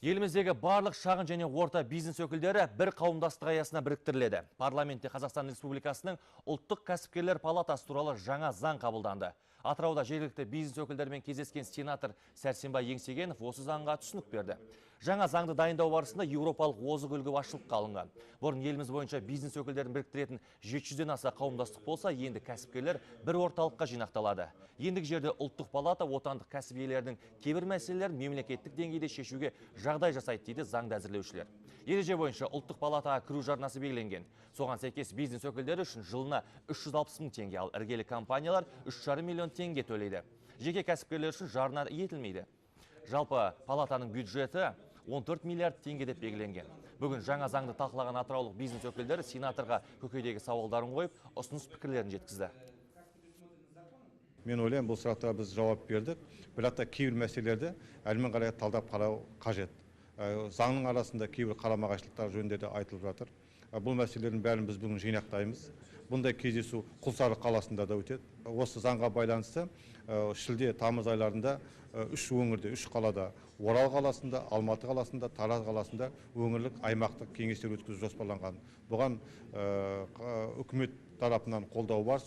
Еліміздегі барлық шағын және орта бизнес өкілдері бір қауымдастық аясына біріктіріледі. Парламентте Қазақстан Республикасының Ұлттық кәсіпкерлер палатасы туралы жаңа заң қабылданды. Атырауда жергілікті бизнес өкілдерімен кездескен сенатор Сәрсенбай Еңсегенов осы заңға түсінік берді. Жаңа заңды дайындау барысында еуропалық озық үлгі басшылыққа алынған. Бұрын еліміз бойынша бизнес өкілдерін біріктіретін 700-ден аса қауымдастық болса, енді кәсіпкерлер бір орталыққа жинақталады. Ендігі жерде ұлттық палата отандық кәсіп иелерінің кейбір мәселелерін мемлекеттік деңгейде шешуге жағдай жасайды, дейді заңды әзірлеушілер. Ереже бойынша ұлттық палатаға кіру жарнасы белгіленген. Соған сәйкес бизнес өкілдері үшін жылына 360 мың теңге, ал іргелі компаниялар 3,5 миллион теңге төлейді. Жеке кәсіпкерлер үшін жарна етілмейді. Жалпы палатаның бюджеті 14 миллиард теңге деп белгіленген. Бүгін жаңа заңды талқылаған атыраулық бизнес өкілдері сенаторға көкейдегі сауалдарын қойып, ұсыныс пікірлерін жеткізді. Мен ойлаймын, бұл сұрақтарға біз жауап бердік, бірақ та кейбір мәселелерді әрмен қарай талдап қарау қажет. Заңның арасында кейбір қарама-қайшылықтар жөнінде де айтылып жатыр. Бұл мәселелердің бәрін біз бүгін жинақтаймыз. Бұндай кездесу Құлсары қаласында да өтеді. Осы заңға байланысты шілде, тамыз айларында үш өңірде, үш қалада, Орал қаласында, Алматы қаласында, Тараз қаласында өңірлік аймақтық кеңестер өткізу жоспарланған. Бұған үкімет тарапынан қолдау бар.